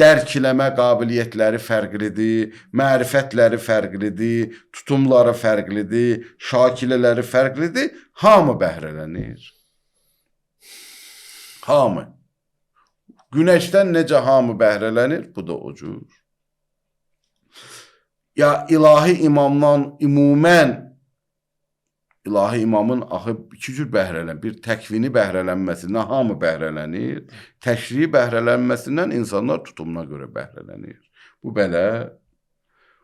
dərkləmə qabiliyyətləri fərqlidir, mərifətləri fərqlidir, tutumları fərqlidir, şakilələri fərqlidir. Hamı bəhrələnir. Hamı. Günəşdən necə hamı bəhrələnir, bu da o cür. Ya ilahi imamdan ümumən, ilahi imamın axı iki cür bəhrələn, bir təkvini bəhrələnməsindən hamı bəhrələnir, təşrii bəhrələnməsindən insanlar tutumuna görə bəhrələnir. Bu belə,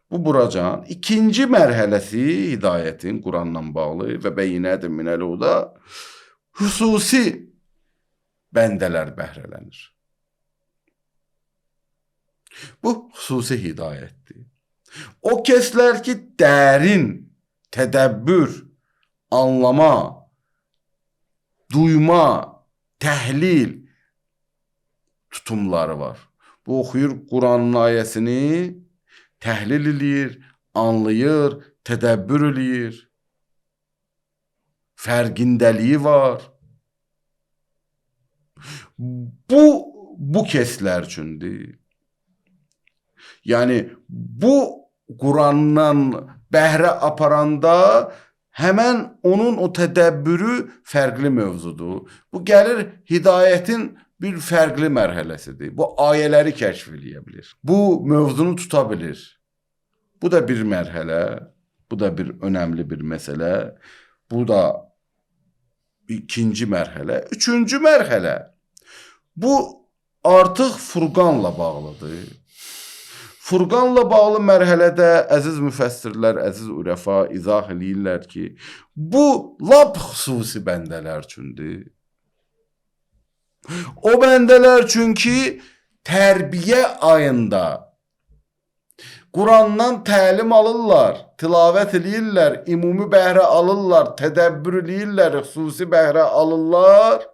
bu buracan. İkinci mərhələsi hidayətin Quranla bağlı və bəyyinətin minəl huda xüsusi bəndələr bəhrələnir. Bu xüsusi hidayətdir. O kəslər ki, dərin tədəbbür, anlama, duyma, təhlil tutumları var. Bu oxuyur Quranın ayəsini, təhlil eləyir, anlayır, tədəbbür eləyir. Fərqindəliyi var. Bu kəslər üçündür. Yəni, bu Qurandan bəhrə aparanda həmən onun o tədəbbürü fərqli mövzudur. Bu gəlir hidayətin bir fərqli mərhələsidir. Bu ayələri kəşf eləyə bilir. Bu mövzunu tuta bilir. Bu da bir mərhələ, bu da bir önəmli bir məsələ. Bu da ikinci mərhələ. Üçüncü mərhələ, bu artıq Furqanla bağlıdır. Furqanla bağlı mərhələdə əziz müfəssirlər, əziz urəfa izah eləyirlər ki, bu lap xüsusi bəndələr üçündür. O bəndələr üçün ki, tərbiyə ayında Qurandan təlim alırlar, tilavət eləyirlər, ümumi bəhrə alırlar, tədəbbür eləyirlər, xüsusi bəhrə alırlar.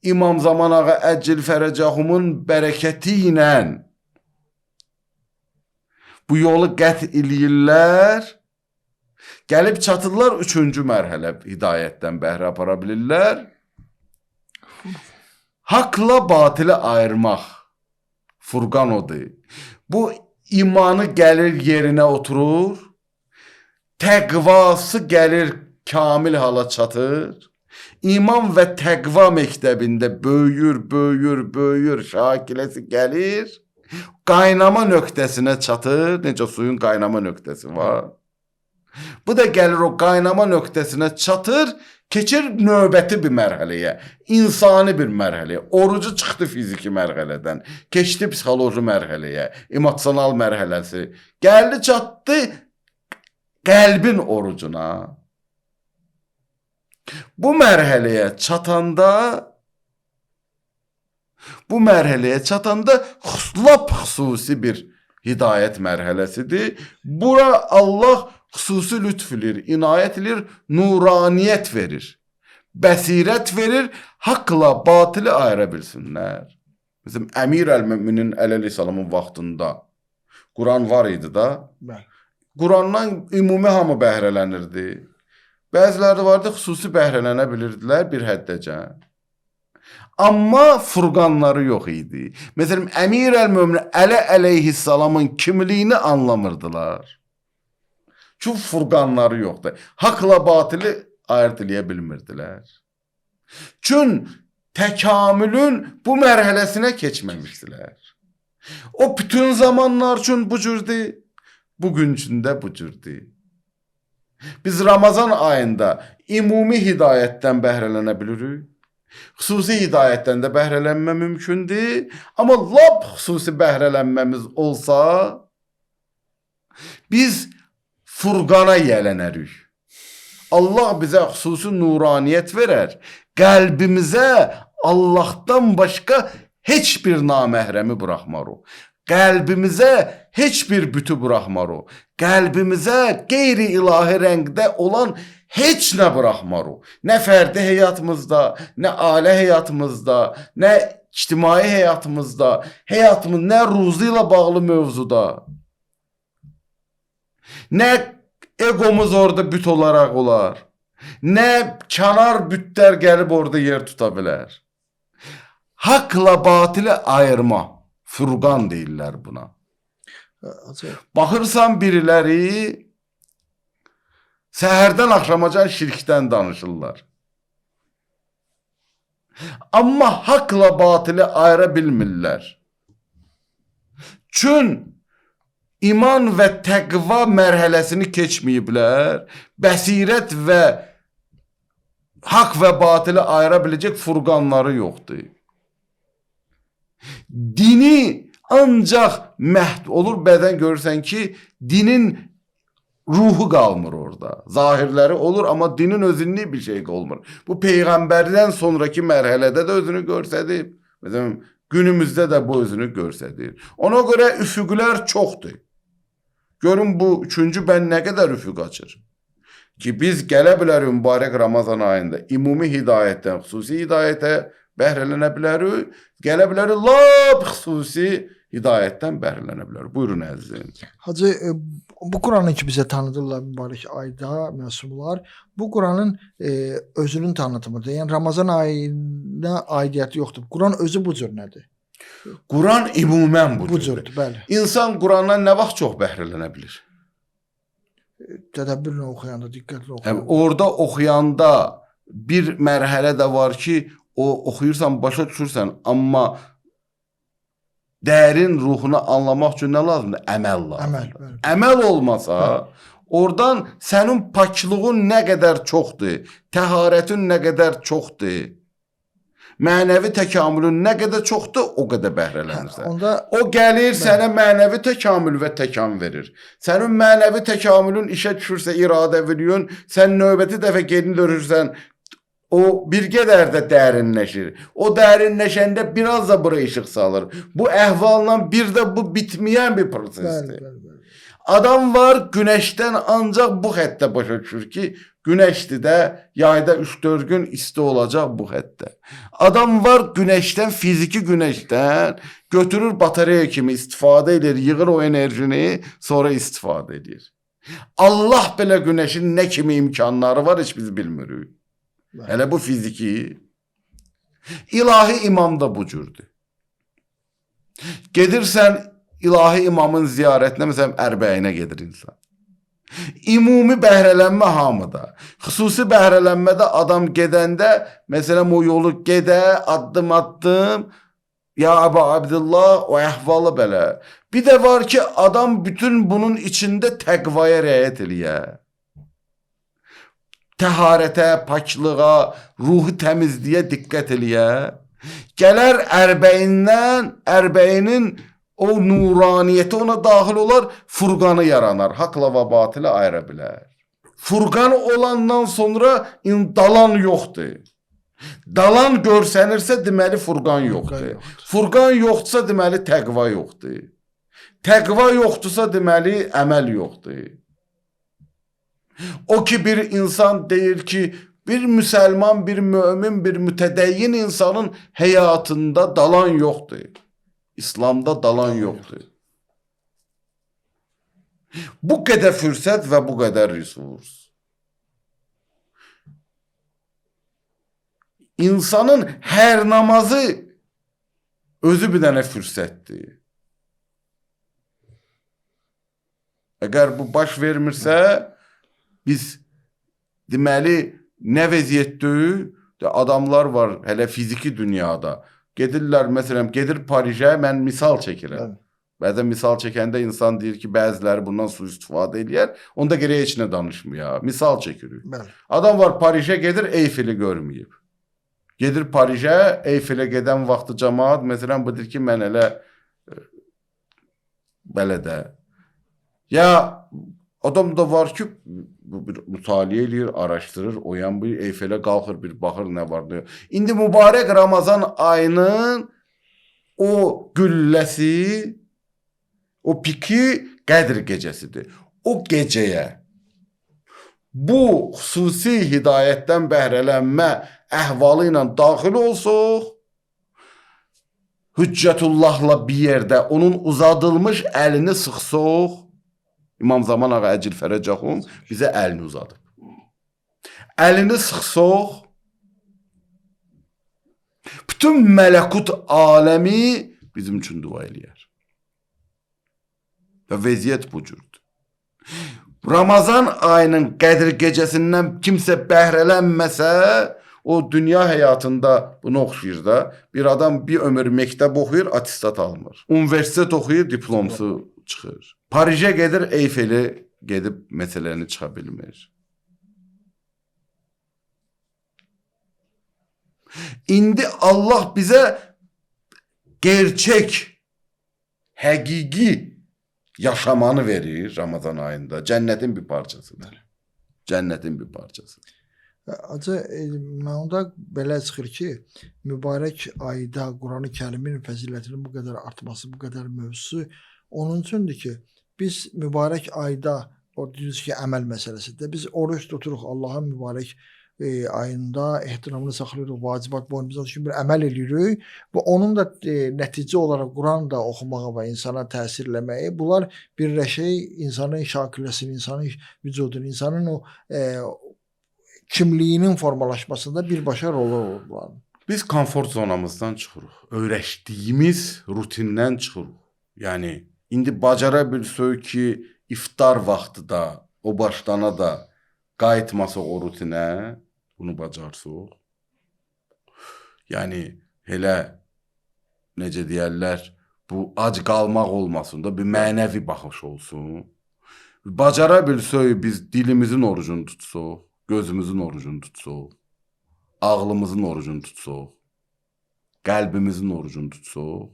İmam Zaman ağa Əccil Fərəcəhumun bərəkəti ilə bu yolu qət eləyirlər. Gəlib çatırlar üçüncü mərhələ hidayətdən bəhrə apara bilirlər. Haqla batili ayırmaq. Furqan odur. Bu imanı gəlir yerinə oturur. Təqvası gəlir kamil hala çatır. İman və təqva məktəbində böyüyür, böyüyür, böyüyür, şakiləsi gəlir. Qaynama nöqtəsinə çatır. Necə suyun qaynama nöqtəsi var. Bu da gəlir o qaynama nöqtəsinə çatır, keçir növbəti bir mərhələyə, insani bir mərhələyə. Orucu çıxdı fiziki mərhələdən, keçdi psixoloji mərhələyə, emosional mərhələsi. Gəldi çatdı qəlbin orucuna. Bu mərhələyə çatanda, lap xüsusi bir hidayət mərhələsidir. Bura Allah xüsusi lütf eləyir, inayət eləyir, nuraniyyət verir, bəsirət verir, haqla batili ayıra bilsinlər. Məsələn, Əmir əl-Müminin əleyhissalamın vaxtında Quran var idi da. Bəli. Qurandan ümumi hamı bəhrələnirdi. Bəziləri vardı, xüsusi bəhrələnə bilirdilər bir həddəcə. Amma furqanları yox idi. Məsələn, Əmir əl-Möminin Əli əleyhissalamın kimliyini anlamırdılar. Çünki furqanları yoxdur. Haqla batili ayırt eləyə bilmirdilər. Çünki təkamülün bu mərhələsinə keçməmişdilər. O bütün zamanlar üçün bu cürdür, bugün üçün də bu cürdür. Biz Ramazan ayında ümumi hidayətdən bəhrələnə bilirik. Xüsusi hidayətdən də bəhrələnmə mümkündür. Amma lap xüsusi bəhrələnməmiz olsa, biz Furqana yələnərik. Allah bizə xüsusi nuraniyyət verər. Qəlbimizə Allahdan başqa heç bir naməhrəmi buraxmar o. Qəlbimizə heç bir bütü buraxmar o. Qəlbimizə qeyri-ilahi rəngdə olan heç nə buraxmar o. Nə fərdi həyatımızda, nə ailə həyatımızda, nə ictimai həyatımızda, həyatımız nə ruzi ilə bağlı mövzuda, nə egomuz orada büt olaraq olar, nə kənar bütlər gəlib orada yer tuta bilər. Haqla batili ayırma, furqan deyirlər buna. Baxırsan biriləri səhərdən axşamacan şirkdən danışırlar. Amma haqla batili ayıra bilmirlər. Çün iman və təqva mərhələsini keçməyiblər, bəsirət və haqq və batili ayıra biləcək furqanları yoxdur. Dini ancaq məhd olur, bəzən görürsən ki, dinin ruhu qalmır orada. Zahirləri olur, amma dinin özünlüyü bir şey olmur. Bu peyğəmbərdən sonraki mərhələdə də özünü göstərir. Məsələn, günümüzdə də bu özünü göstərir. Ona görə üfüqlər çoxdur. Görün bu üçüncü bənd nə qədər üfüq açır. Ki biz gələ bilərik mübarək Ramazan ayında ümumi hidayətdən xüsusi hidayətə bəhrələnə bilərik, gələ bilərik lap xüsusi hidayətdən bəhrələnə bilərik. Buyurun əzizim. Hacı, bu Quranı ki bizə tanıdırlar mübarək ayda məsumlar, bu Quranın özünün tanıtımıdır. Yəni Ramazan ayına aidiyyəti yoxdur. Quran özü bu cür nədir? Quran ümumən bu Bu cürdür, bəli. İnsan Qurandan nə vaxt çox bəhrələnə bilir? Tədəbbürlə oxuyanda, diqqətlə oxuyanda. Yəni, orada oxuyanda bir mərhələ də var ki, o oxuyursan, başa düşürsən, amma dərin ruhunu anlamaq üçün nə lazımdır? Əməl lazımdır. Əməl, bəli. Əməl olmasa, oradan sənin paklığın nə qədər çoxdur, təharətin nə qədər çoxdur, Mənəvi təkamülün nə qədər çoxdur, o qədər bəhrələnirsən. Onda o gəlir sənə mənəvi təkamül və təkan verir. Sənin mənəvi təkamülün işə düşürsə iradəviliyin, sən növbəti dəfə gelin görürsən, o bir qədər də dərinləşir. O dərinləşəndə biraz da bura işıq salır. Bu əhvalla bir də bu bitməyən bir prosesdir. Bəli, bəli, bəli. Adam var günəşdən ancaq bu xəttə başa düşür ki, günəşdir də yayda 3-4 gün isti olacaq bu xəttə. Adam var günəşdən, fiziki günəşdən götürür batareya kimi istifadə edir, yığır o enerjini, sonra istifadə edir. Allah belə günəşin nə kimi imkanları var heç biz bilmirik. Hələ bu fiziki. İlahi imam da bu cürdür. Gedirsən ilahi imamın ziyarətinə, məsələn, Ərbəyinə gedir insan. Ümumi bəhrələnmə hamıda. Xüsusi bəhrələnmədə adam gedəndə, məsələn, o yolu gedə, addım addım, ya Əbu Abdullah, o əhvalı belə. Bir də var ki, adam bütün bunun içində təqvaya riayət eləyə. Təharətə, paklığa, ruhu təmizliyə diqqət eləyə. Gələr Ərbəyindən, Ərbəyinin o nuraniyyəti ona daxil olar, furqanı yaranar. Haqla və batili ayıra bilər. Furqan olandan sonra dalan yoxdur. Dalan görsənirsə, deməli furqan yoxdur. Furqan yoxdursa, deməli təqva yoxdur. Təqva yoxdursa, deməli əməl yoxdur. O ki bir insan deyir ki, bir müsəlman, bir mömin, bir mütədəyyin insanın həyatında dalan yoxdur. İslamda dalan yoxdur. Bu qədər fürsət və bu qədər resurs. İnsanın hər namazı özü bir dənə fürsətdir. Əgər bu baş vermirsə, biz deməli nə vəziyyətdir? Adamlar var hələ fiziki dünyada. Gedirlər, məsələn, gedir Parijə, mən misal çəkirəm. Bəli. Bəzən misal çəkəndə insan deyir ki, bəziləri bundan sui-istifadə eləyər, onda gərək heç nə danışmaya. Misal çəkirik. Bəli. Adam var Parijə gedir, Eyfeli görməyib. Gedir Parijə, Eyfelə gedən vaxtı camaat, məsələn, bu deyir ki, mən elə belə də. Ya adam da var ki, bir mütaliə eləyir, araşdırır, o yan bir Eyfelə qalxır, bir baxır nə var, nə yox. İndi mübarək Ramazan ayının o gülləsi, o piki Qədr gecəsidir. O gecəyə bu xüsusi hidayətdən bəhrələnmə əhvalı ilə daxil olsuq, Hüccətullahla bir yerdə onun uzadılmış əlini sıxsıq, İmam Zaman ağa əcil fərəcəhum bizə əlini uzadıb. Əlini sıxsıq, bütün mələkut aləmi bizim üçün dua eləyər. Və vəziyyət bu cürdür. Ramazan ayının Qədr gecəsindən kimsə bəhrələnməsə, o dünya həyatında bunu oxşayır da. Bir adam bir ömür məktəb oxuyur, attestat almır. Universitet oxuyur, diplomsu çıxır. Parijə gedir, Eyfeli gedib məsələni çıxa bilmir. İndi Allah bizə gerçək, həqiqi yaşamanı verir Ramazan ayında. Cənnətin bir parçasıdır. Cənnətin bir parçasıdır. Acı, onda belə çıxır ki, mübarək ayda Quran-ı Kərimin fəzilətinin bu qədər artması, bu qədər mövzusu onun üçündür ki, biz mübarək ayda, o düz ki, əməl məsələsidir. Biz oruç tuturuq Allahın mübarək ayında ehtiramını saxlayırıq, vacibat boynumuza düşün bir əməl eləyirik və onun da nəticə olaraq Quran da oxumağa və insana təsir eləməyi, bunlar birləşək insanın şakiləsini, insanın vücudunu, insanın o kimliyinin formalaşmasında birbaşa rolu olur bunların. Biz komfort zonamızdan çıxırıq. Öyrəşdiyimiz rutindən çıxırıq. Yəni indi bacara bilsək ki, iftar vaxtı da, o başdana da qayıtmasaq o rutinə, bunu bacarsaq. Yəni elə necə deyərlər, bu ac qalmaq olmasın da bir mənəvi baxış olsun. Bacara bilsək biz dilimizin orucunu tutsaq, gözümüzün orucunu tutsaq, ağlımızın orucunu tutsaq. qəlbimizin orucunu tutsuq,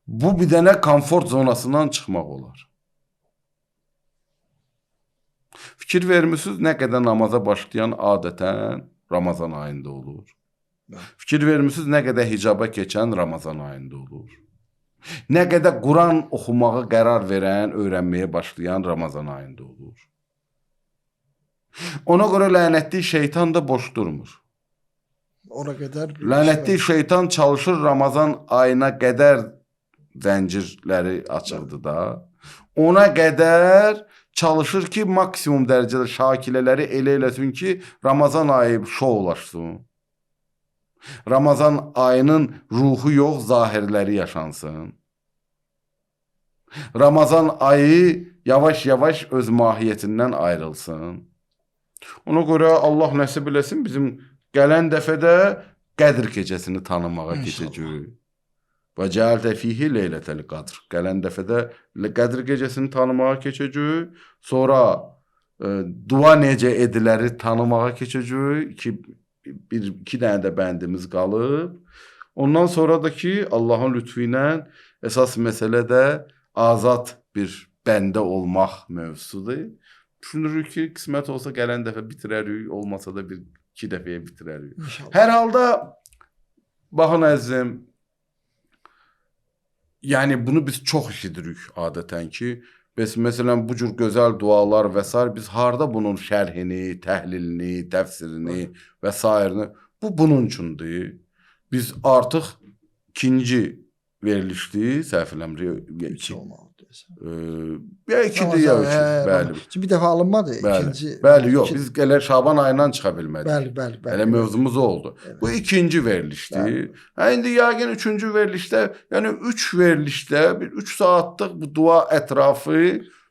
bu bir dənə komfort zonasından çıxmaq olar. Fikir vermişsiniz, nə qədər namaza başlayan adətən Ramazan ayında olur. Fikir vermişsiniz, nə qədər hicaba keçən Ramazan ayında olur. Nə qədər Quran oxumağa qərar verən, öyrənməyə başlayan Ramazan ayında olur. Ona görə lənətli şeytan da boş durmur. Ora qədər lənətli şeytan çalışır Ramazan ayına qədər zəncirləri açıqdır da. Ona qədər çalışır ki, maksimum dərəcədə şakilələri elə eləsin ki, Ramazan ayı şovlaşsın. Ramazan ayının ruhu yox, zahirləri yaşansın. Ramazan ayı yavaş-yavaş öz mahiyyətindən ayrılsın. Ona görə Allah nəsib eləsin, bizim gələn dəfədə Qədr gecəsini tanımağa keçəcəyik. Və cəaltə fihi leylətəl qadr. Gələn dəfədə Qədr gecəsini tanımağa keçəcəyik. Sonra dua necə ediləri tanımağa keçəcəyik. İki dənə də bəndimiz qalıb. Ondan sonra da ki, Allahın lütfü ilə əsas məsələ də azad bir bəndə olmaq mövzusudur. Düşünürük ki, qismət olsa gələn dəfə bitirərik, olmasa da bir iki dəfəyə bitirərik. İnşallah. Hər halda, baxın əzizim, yəni bunu biz çox eşidirik adətən ki, biz məsələn bu cür gözəl dualar və sair, biz harda bunun şərhini, təhlilini, təfsirini və sairini, bu bunun üçündür. Biz artıq ikinci verilişdir, səhv eləmirəm. Üç olmalı deyəsən. Ya ikidir, ya üç. Bəli. Çünki bir dəfə alınmadı, bəli. ikinci. Bəli, yox, biz elə Şaban ayından çıxa bilmədik. Bəli, bəli, bəli. Elə mövzumuz oldu. Evet. Bu ikinci verilişdir. Bəli. Hə, indi yəqin üçüncü verilişdə, yəni üç verilişdə bir 3 saatlıq bu dua ətrafı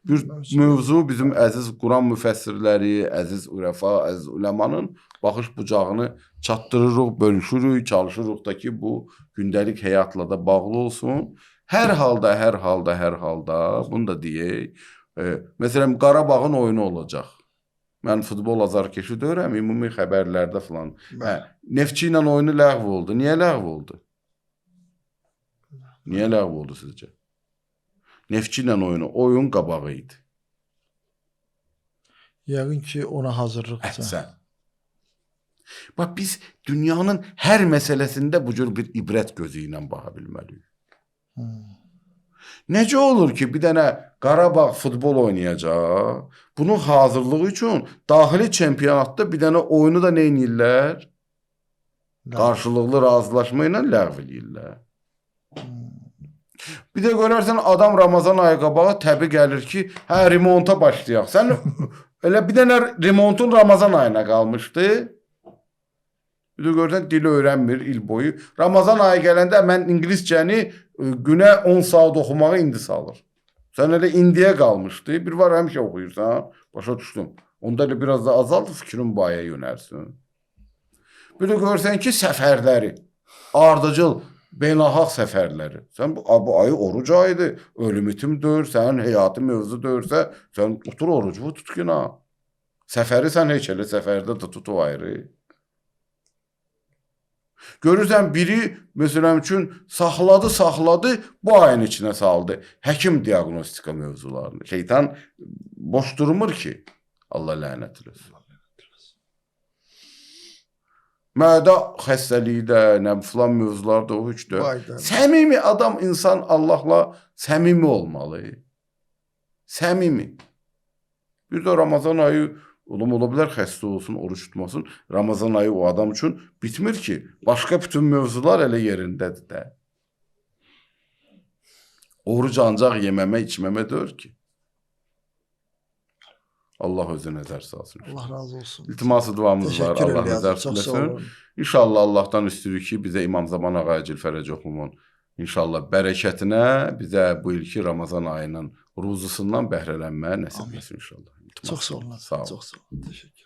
bir mövzu bizim əziz Quran müfəssirləri, əziz urəfa, əziz uləmanın baxış bucağını çatdırırıq, bölüşürük, çalışırıq da ki, bu gündəlik həyatla da bağlı olsun. Hər halda, hər halda, hər halda bunu da deyək. Məsələn, Qarabağın oyunu olacaq. Mən futbol azarkeşi deyirəm, ümumi xəbərlərdə filan. Hə, Neftçi ilə oyunu ləğv oldu. Niyə ləğv oldu? Niyə ləğv oldu sizcə? Neftçi ilə oyunu, oyun qabağı idi. Yəqin ki, ona hazırlıqsa. Əhsən. Bax, biz dünyanın hər məsələsində bu cür bir ibrət gözü ilə baxa bilməliyik. Necə olur ki, bir dənə Qarabağ futbol oynayacaq, bunun hazırlığı üçün daxili çempionatda bir dənə oyunu da nə edirlər? Qarşılıqlı razılaşma ilə ləğv eləyirlər. Bir də görərsən, adam Ramazan ayı qabağı təbii gəlir ki, hə, remonta başlayaq. Sən elə bir dənə remontun Ramazan ayına qalmışdı. Bir də görürsən, dili öyrənmir il boyu. Ramazan ayı gələndə mən ingiliscəni günə 10 saat oxumağı indi salır. Sən elə indiyə qalmışdı. Bir var həmişə oxuyursan, başa düşdüm. Onda elə biraz da azaldı, fikrin bu aya yönərsin. Bir də görürsən ki, səfərləri, ardıcıl, beynəlxalq səfərləri. Sən bu ayı oruc ayıdır, ölüm itim deyir, sənin həyatı mövzu deyirsə, sən otur orucu tut ki, na. Səfəri sən heç elə səfərdə də tutu ayrı. Görürsən, biri, məsələn üçün, saxladı, bu ayın içinə saldı. Həkim diaqnostika mövzularını. Şeytan boş durmur ki, Allah lənət eləsin. Mədə xəstəliyi də, nə filan mövzular da o heç də. Səmimi adam, insan Allahla səmimi olmalı. Səmimi. Bir də Ramazan ayı, ola bilər xəstə olsun, oruç tutmasın. Ramazan ayı o adam üçün bitmir ki. Başqa bütün mövzular elə yerindədir də. Oruc ancaq yeməmə, içməmə deyir ki. Allah özü nəzər salsın. Allah razı olsun. İltiması duamız var. Allah nəzər salsın. İnşallah Allahdan istirik ki, bizə İmam Zaman Ağa Əcil Fərəc oxumun İnşallah bərəkətinə bizə bu ilki Ramazan ayının ruzusundan bəhrələnməyə nəsib etsin inşallah. Çox sağ olun. Çox sağ olun. Təşəkkür.